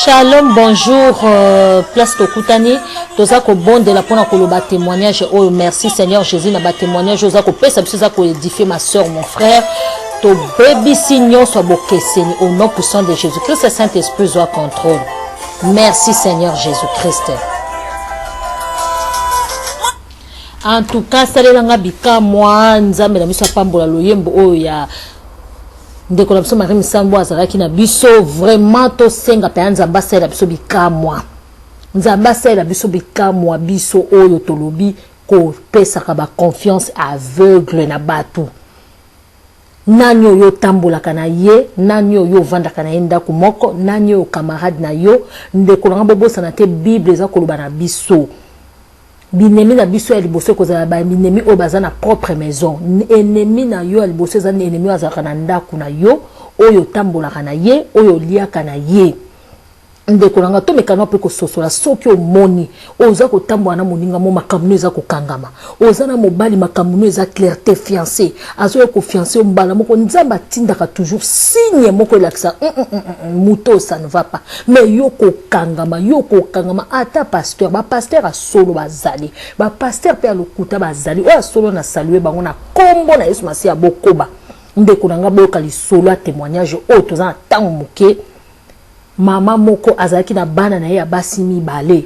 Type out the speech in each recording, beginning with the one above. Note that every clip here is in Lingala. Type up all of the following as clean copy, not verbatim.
Shalom, bonjour, euh, place tokutani, toza kobondela mpona koloba témoignage oyo. Merci Seigneur Jésus na ba témoignage oza kopesa biso, eza koédifier ma soeur, mon frère. Tobebisi nyonso ya bokeseni au nom puissant de Jésus Christ. Saint-Esprit, zwa contrôle. Merci Seigneur Jésus Christ. En tout cas, salelanga bikamwa. Nzambe na biso apambola loyembo oyo ya ndeko na biso Marie Misambo azalaki na biso. Vraiment, tosenga mpenza Nzambe asalela biso bikamwa, Nzambe asalela biso bikamwa. Biso oyo tolobi kopesaka baconfiance aveugle na bato, nani oyo otambolaka na ye, nani oyo ovandaka na ye ndako moko, nani oyo camarade na yo? Ndeko na nga, bobosana te, Bible eza koloba na biso, binemi na biso ya liboso ekozala baenemi oyo baza na propre maison. Ennemi na yo ya liboso eza ennemi oyo azalaka na ndako na yo, oyo otambolaka na ye, oyo oliaka na ye. Ndeko na nga, tomekana mpe kososola. Soki omoni oza kotambola na moninga mo, makambo no eza kokangama, oza na mobali, makambo no eza clair te, fiancé azoya kofiancer yo mbala moko, Nzambe atindaka toujours signe moko elakisa moto, ça ne va pas. Mais yo kokangama, yo kokangama. Ata pasteur, bapasteur ya solo bazali, bapasteur mpe ya lokuta bazali. Oyo ya solo, na salue bango na nkombo na Yesu Masiya. Bokoba, ndeko na nga, boyoka lisolo ya témoignage oyo. Toza na ntango moke. Mama moko azalaki na bana na ye ya basi mibale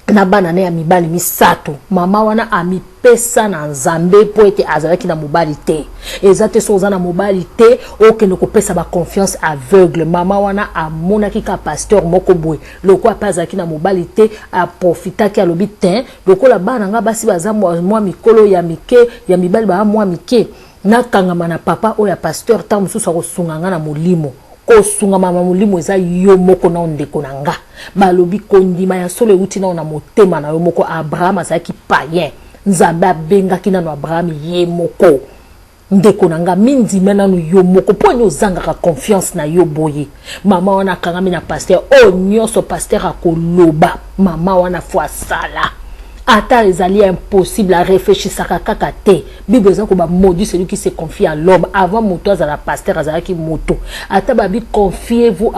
na bana na ye ya mibali misato. Mama wana amipesa na Nzambe mpo ete azalaki na mobali te. Eza te, so oza na mobali te, okende kopesa baconfiance aveugle. Mama wana amonaki ka pasteur moko boye, lokola mpe azalaki na mobali te, aprofitaki, alobi te: lokola bana nga basi baza mwa mikolo, ya mike, ya mibali baa mwa mike, nakangama na papa oyo ya pasteur, ntango mosusu akosunga nga na molimo. Kosungama na molimo eza yo moko nao. Ndeko na nga, balobi kondima ya solo euti nao na motema na yo moko. Abraham azalaki payen, Nzambe abengaki nano Abraham ye moko. Ndeko na nga, mindima nanu yo moko. Mpo ani ozangaka confiance na yo boye? Mama wana akangami na pasteur oyo, nyonso pasteur akoloba, mama wana fo asala, ata ezali impossible, areflechisaka kaka te. Bible eza koba: maudit celui qui se confie à l'homme. Avant moto azala pasteur, azalaki moto. Ata babi: confiez-vous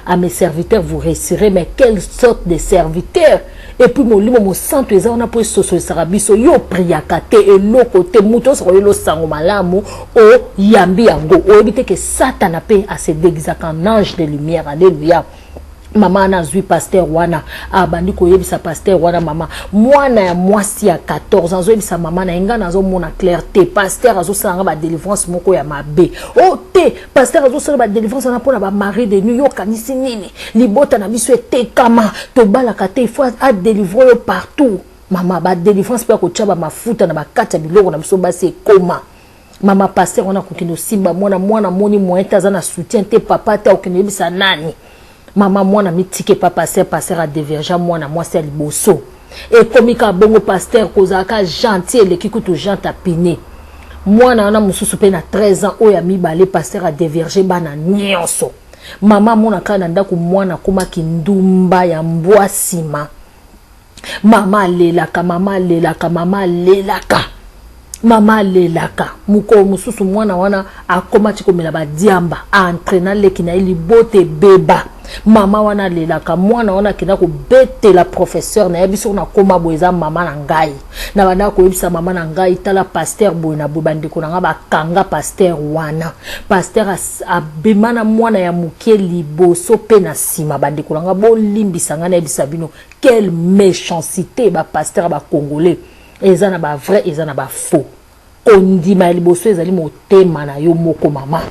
à mes serviteurs, vous réussirez. Mais quelle sorte de serviteur? Et puis Molimo Mosantu eza wana mpo esosolisaka biso. Yo priaka te, eloko te. Moto nyonso koyela osango malamu, oyambi yango, oyebi te ke Satana mpe ase déguisaka en ange de lumière. Alleluya. Mama wana azwi pasteur wana, abandi koyebisa pasteur wana. Mama, mwana ya mwasi ya 14 ans azoyebisa mama na ye: ngai nazomona clair te, pasteur azosala nga badélivrance moko ya mabe. O te, pasteur azosala badélivrance wana mpona bamari de nuit. Yo okanisi nini? Libota na biso etekama, tobalaka te, il faut adélivre oyo partout. Mama, badélivrance mpe ya kotia bamafuta na bakati ya biloko na biso basi ekoma. Mama, pasteur wana akokende osimba mwana. Mwana moni moyen te, aza na soutien te, papa te, akokende oyebisa nani? Mama, mwana mitike pa pasteur. Pasteur adévierger mwana mwasi ya liboso. Ekomi kaka bongo, pasteur kozalaka gentil eleki kutu jante apine. Mwana wana mosusu mpe na 13 ans, oyo ya mibale, pasteur adévierger bana nyonso. Mama amona kaka na ndako mwana akomaki ndumba ya mbwa. Nsima mama alelaka, mama alelaka, mama alelaka, mama alelaka. Mokolo mosusu mwana wana akomaki komela badiamba, aentraîna leki na ye, libota ebeba. Mama wana alelaka. Mwana wana akenda kobetela professeur na ye: biso nakóma boye, eza mama na ngai, na bandaka koyebisa mama na ngai, tala pasteur boye na boye. Bandeko na ngai, bakanga pasteur wana. Pasteur abema na mwana ya moke liboso mpe na nsima. Bandeko na ngai, bolimbisa ngai nayebisa bino, quelle méchanceté! Bapasteur ya bacongolais eza na bavrai, eza na bafaux. Kondima ya liboso ezali motema na yo moko. Mama,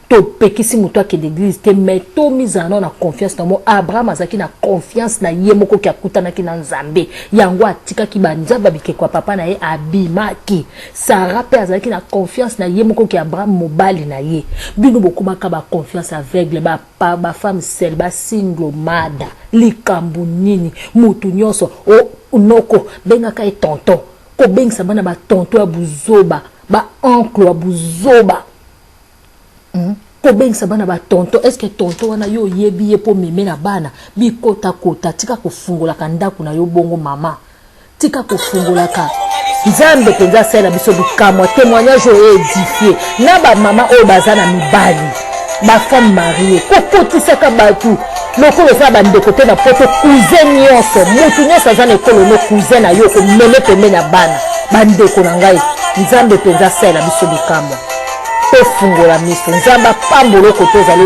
topekisi moto akende église te, mais tomizala nao na confiance na mo. Abraham azalaki na confiance na ye moko ke akutanaki na Nzambe, yango atikaki banzambe bikeko ya papa na ye, abimaki. Sara mpe azalaki na confiance na ye moko ke Abraham mobali na ye. Bino bokomaka baconfiance aveugle, bafemme seules, basingle mother. Likambo nini? Motu nyonso o noko, bengaka ye tonton. Kobengisa bana batonton ya buzoba, baoncle ya buzoba, Kobengisa bana batonton, est-ce tonton wana yo oyebi ye mpo meme na bana bikotakota? Tika kofungolaka ndako na yo bongo. Mama, tika kofungolaka. Nzambe mpenza asalela biso bikamwa. Témoignage oyo édifie na bamama oyo baza na mibali. Bafemme marie kokotisaka bato lokola oza bandeko te na poto, cousin nyonso, motu nyonso aza na ekolo no, cousin na yo komeme pembeni ya bana. Bandeko na ngai, Nzambe mpenza asalela biso bikamwa, tofungola miso. Nzambe apambola oko tozali.